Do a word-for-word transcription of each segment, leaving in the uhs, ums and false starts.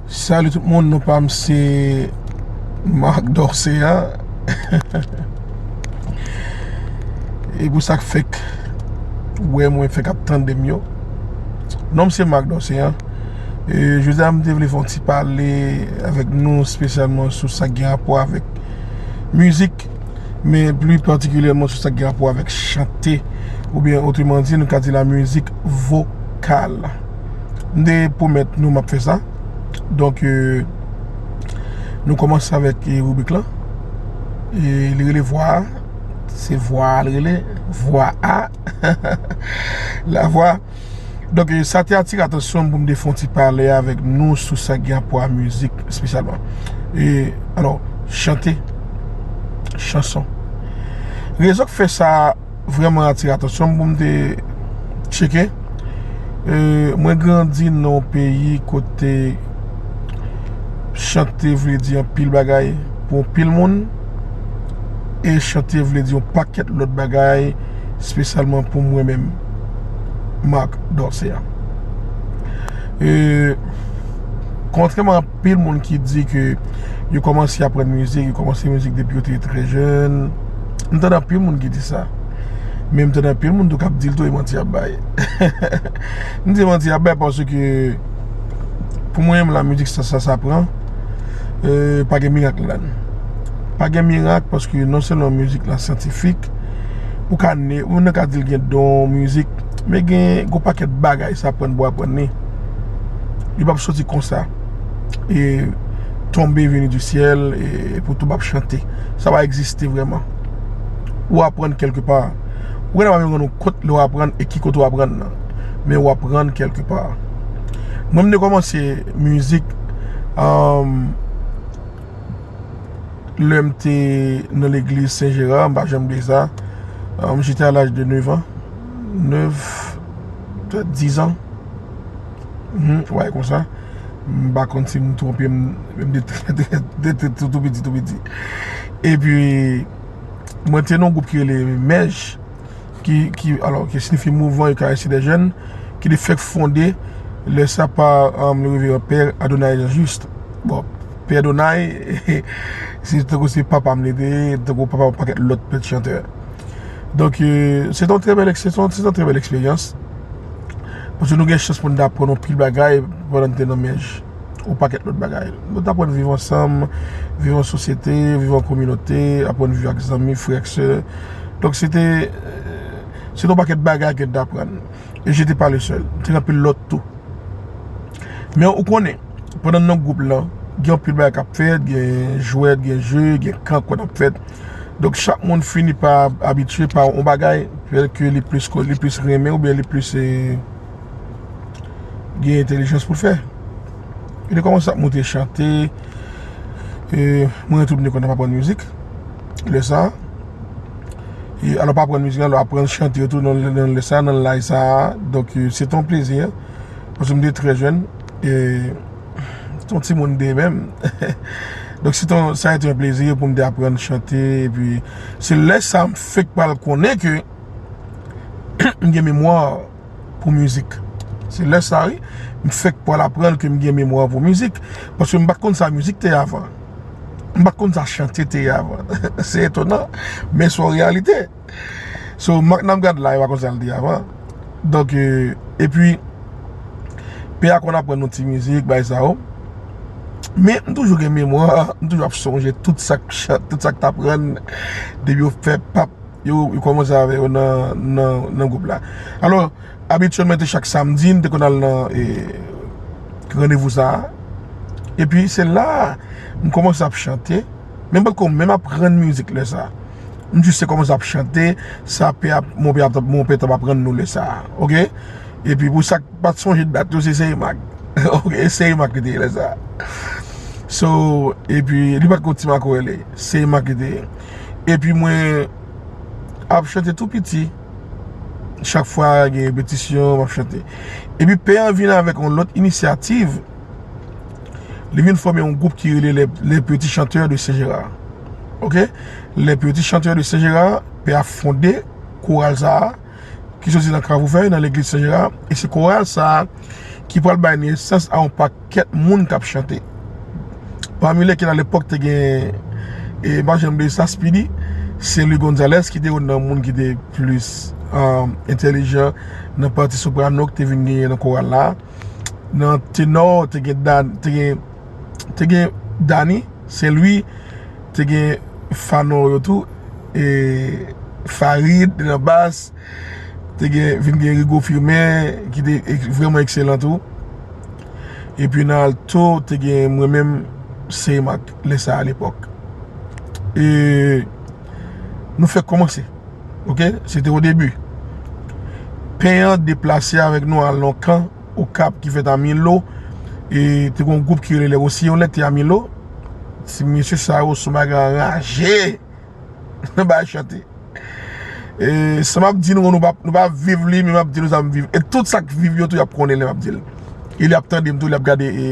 Salut tout moun, non pa m se Marc Dorcéan. E pou sa k fèk wè mwen, fèk ap tande m yo. Non m se Marc Dorcéan. E jodi a m te vle fè yon ti pale avèk nou espesyalman sou sa k gen rapò avèk mizik, men pli patikilyèman sou sa k gen rapò avèk chante, oubyen otreman di, nou ka di la mizik vokal. M te pwomèt nou m ap fè sa. Donk, euh, nou kòmanse avèk, eh, ribrik lan. E li rele vwa a. Se vwa a li rele. Vwa a. La vwa. Donk, eh, sa te atire atansyon m pou m te fè yon ti pale avèk nou sou sa k gen rapò a mizik espesyalman. E, alò, chante, chanson. Rezon k fè sa vrèman atire atansyon m pou m te tcheke. Eh, mwen grandi nan yon peyi kote chante vle di anpil bagay pou anpil moun, e chante vle di yon pakèt lòt bagay, espesyalman pou mwen menm, Marc Dorcéan. Eh, kontrèman a anpil moun ki di ke yo kòmanse aprann mizik, yo kòmanse mizik depi yo te trè jèn. M tande anpil moun ki di sa. Men m tande anpil moun tou k ap di l tou e manti y ap bay. M di manti y ap bay paske pou mwen menm la mizik sa, sa, sa pran. Euh, pa gen mirak ladan l. Pa gen mirak paske non sèlman mizik la syantifik, ou ka ne, ou nan ka di l gen don mizik, men gen gwo pakèt bagay sa pran pou aprann li. Li p ap soti konsa. E tonbe vini di syèl, e pou tou ap chante. Sa pa egziste vrèman. Ou aprann kèlke pa. Ou genlè pa menm rann ou kont lè w aprann e ki kote w aprann nan. Men w aprann kèlke pa. Mwen, m te kòmanse mizik, um, lè m te nan legliz Sen Jera, m pa janm bliye sa. Um, j'étais à l'âge de neuf ans. Neuf, peut-être dix ans. Mhm, ouais, konsa. M pa konn si m twonpe m, men m te, te, te, te tou, tou piti, tou piti. Epi, mwen te nan yon gwoup ki rele Mèj, ki, ki, alò, ki siyifi Mouvement Eucharistique des Jeunes, ki te fèk fonde lè sa pa, um, le révérend père Adonaï Jean-Juste. Bon, pè Adonaï, se tankou se papa m li te ye, tankou papa yon pakèt lòt pèt chantè. Donk, euh, se te yon trè bèl eks-, se te yon, se te yon trè bèl eksperyans. Paske nou gen chans pou n t aprann yon pil bagay pandan n te nan Mèj. Yon pakèt lòt bagay. Nou t aprann viv ansanm, viv an sosyete, viv an kominote, aprann viv ak zanmi, frè ak sè. Donk, se te, euh, se te yon pakèt bagay ke n t aprann. E j'étais pas le seul. Te gen anpil lòt tou. Men ou konnen, pandan n nan gwoup lan, gen anpil bagay k ap fèt, gen jwèt, gen je, gen kan k konn ap fèt. Donk, chak moun fini pa abitye pa yon bagay, pètèt ke li plis ko-, li plis renmen oubyen li plis, eh, gen entèlijans pou l fè. Yo te kòmanse ap monte chante, eh, mwen tou m te konn ap aprann mizik, lè sa a. E alò, pa aprann mizik, alò, aprann chante tou nan, nan lè sa a, nan laj sa a. Donk, eh, se te yon plezi, paske m te trè jèn, e se yon timoun m te ye menm. Donk, se te yon, sa a été un plaisir pou m te aprann chante, epi se lè sa a m fèk pral konnen ke m gen memwa pou mizik. Se lè sa a, wi, m fèk pral aprann ke m gen memwa pou mizik, paske m pa t konn sa mizik te ye avan. M pa t konn sa chante te ye avan. Se etonan, men se yon reyalite. So, Marc n ap gad la, yo pa konn sa l te ye avan. Donk, eh, epi, pè a konn aprann nou ti mizik, bagay sa yo. Men, m toujou gen memwa, m toujou ap sonje tout sa k chan-, tout sa k t aprann, depi yo fè pap, yo, yo kòmanse avè yo nan, nan, nan gwoup la. Alò, abityèlman, te chak samdi, m te konn al nan, eh, randevou sa a. Epi, se la, m kòmanse ap chante. Men m pa t ko menm aprann mizik lè sa a. M jis te kòmanse ap chante, sa pè ap, mon pè ap, mon pè t ap aprann nou lè sa a, oke? Epi pou sa k pa t sonje dat yo, se Seymak. Oke, Seymak li te ye lè sa a. So, epi li pa t ko ti makorèl, Seymak li te ye. Epi mwen ap chante tou piti. Chak fwa gen repetisyon, m ap chante. Epi pè an vin avèk yon lòt inisyativ. Li vin fòme yon gwoup ki rele les, les Petits Chanteurs de Saint-Gérard. Oke? Les Petits Chanteurs de Saint-Gérard, pè a fonde koral sa a, ki soti nan Kavoufèy, nan legliz Sen Jera, e se koral sa a ki pral bay nesans a yon pakèt moun k ap chante. Pami leskel alepòk te gen, e, m pa janm bliye sa, Speedy, Saint Louis Gonzales, ki te youn nan moun ki te plis, um, entèlijan nan pati soprano ki te vin genyen nan koral la. Nan tenò, te gen Dan, te gen, te gen Dany Saint Louis, te gen Fano yo tou, e Farid nan bas, te gen, vin gen Rigo Firmin, ki te ek- vrèman ekselan tou. Epi nan alto, te gen mwen menm, Seymak, lè sa alepòk. E nou fèk kòmanse. Ok? Se te o debi. Pen an deplase avèk nou al nan kan Okap ki fèt a Milo. E te gen yon gwoup ki rele Les Roussillonnais ki te a Milo. Ti mesye sa yo sou bagay anraje. Nan bagay chante. E sa m ap di nou, nou pa, nou pa viv li, men m ap di nou sa m viv. E tout sa k viv yo tou, y ap konnen lè m ap di l. E lè y ap tande m tou, lè y ap gade, e,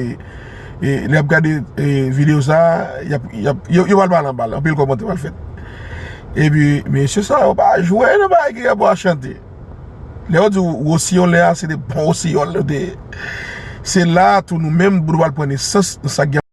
e, lè y ap gade, e, videyo sa, y ap, y ap, yo, yo pral pale anba l, anpil kòmantè pral fèt. Epi, mesye sa yo pa jwe nan bagay ki gen pou a chante. Lè yo di w wosiyonlè a, se de bon wosiyonl yo te ye. Se la a tou nou menm, nou pral pran nesans nan sa k gen